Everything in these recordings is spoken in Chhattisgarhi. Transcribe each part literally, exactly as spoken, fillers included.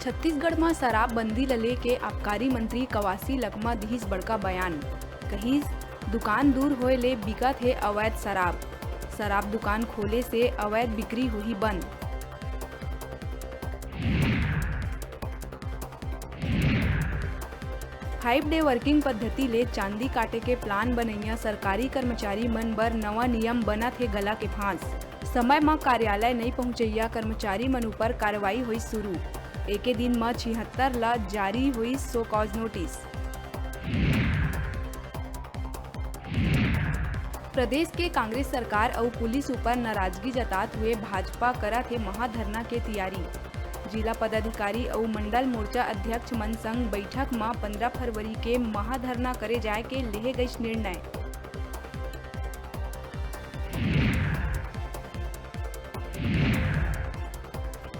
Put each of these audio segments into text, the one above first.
छत्तीसगढ़ म शराबबंदी ल लेके आबकारी मंत्री कवासी लखमा दिहिस बड़का बयान। कहिस, दुकान दूर होए ले बिकत हे अवैध शराब। शराब दुकान खोले से अवैध बिक्री होही बंद। Five day working पद्धति ले चांदी काटे के plan बनइया सरकारी कर्मचारी मन बर नवा नियम बनत हे गला के फांस। समय म कार्यालय नइ पहुंचइया कर्मचारी मन उपर कार्रवाई होई शुरू। एके दिन म छिहत्तर ल जारी होई show cause notice। प्रदेश के कांग्रेस सरकार अउ पुलिस ऊपर नाराजगी जतात हुए भाजपा करत हे महाधरना के तियारी। जिला पदाधिकारी अउ मंडल मोर्चा अध्यक्ष मन संग बैठक म पंद्रह फरवरी के महाधरना करे जाय के लेहे गइस निर्णय।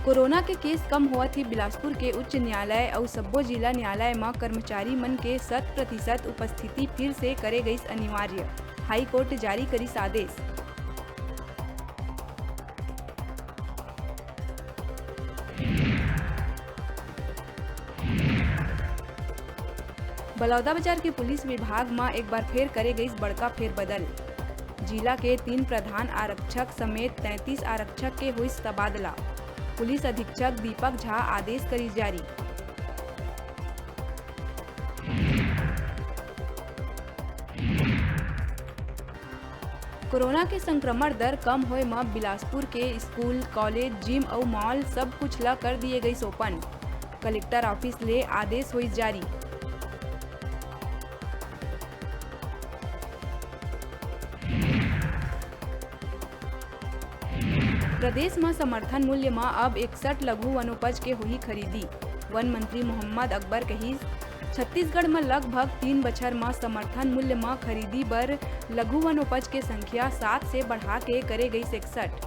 कोरोना के केस कम होवत ही बिलासपुर के उच्च न्यायालय अउ सब्बो जिला न्यायालय म कर्मचारी मन के शत प्रतिशत उपस्थिति फिर से करे गइस अनिवार्य। हाई कोर्ट जारी करिस आदेश। बलौदाबाजार के पुलिस विभाग म एक बार फेर करे गइस बड़का फेरबदल। जिला के तीन प्रधान आरक्षक समेत तैंतीस आरक्षक के होइस तबादला। पुलिस अधीक्षक दीपक झा आदेश करिस जारी। कोरोना के संक्रमण दर कम होए म बिलासपुर के स्कूल, कॉलेज, जिम अउ मॉल सब कुछ ल कर दिए गइस open। कलेक्टर ऑफिस ले आदेश होइस जारी। प्रदेश म समर्थन मूल्य म अब इकसठ लघु वनोपज के होही खरीदी। वन मंत्री मोहम्मद अकबर कहिस, छत्तीसगढ़ म लगभग तीन बछर म समर्थन मूल्य म खरीदी बर लघु वनोपज के संख्या सात से बढ़ा के करे गइस इकसठ।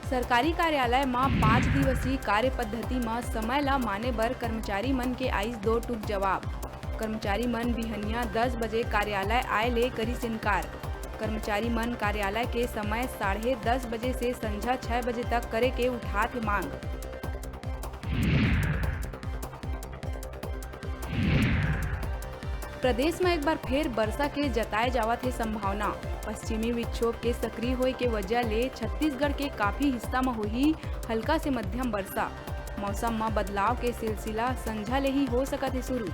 सरकारी कार्यालय म पाँच दिवसीय कार्य पद्धति म समय ल माने बर कर्मचारी मन के आइस दो टूक जवाब। कर्मचारी मन बिहनिया दस बजे कार्यालय आए ले करिस इनकार। कर्मचारी मन कार्यालय के समय साढ़े दस बजे से संझा छह बजे तक करे के उठात हे मांग। प्रदेश म एक बार फेर बरसा के जताए जावत हे संभावना। पश्चिमी विक्षोभ के सक्रिय होए के वजह ले छत्तीसगढ़ के काफी हिस्सा म होही हल्का से मध्यम बरसा। मौसम म बदलाव के सिलसिला संझा ले ही हो सकत हे शुरू।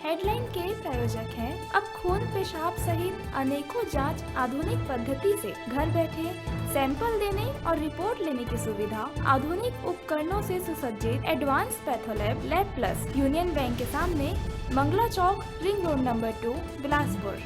हेडलाइन के प्रायोजक हैं अब खून पेशाब सहित अनेकों जांच आधुनिक पद्धति से घर बैठे सैंपल देने और रिपोर्ट लेने की सुविधा। आधुनिक उपकरणों से सुसज्जित advance patholab lab plus, union bank के सामने, Mangla Chowk, ring road number two, Bilaspur.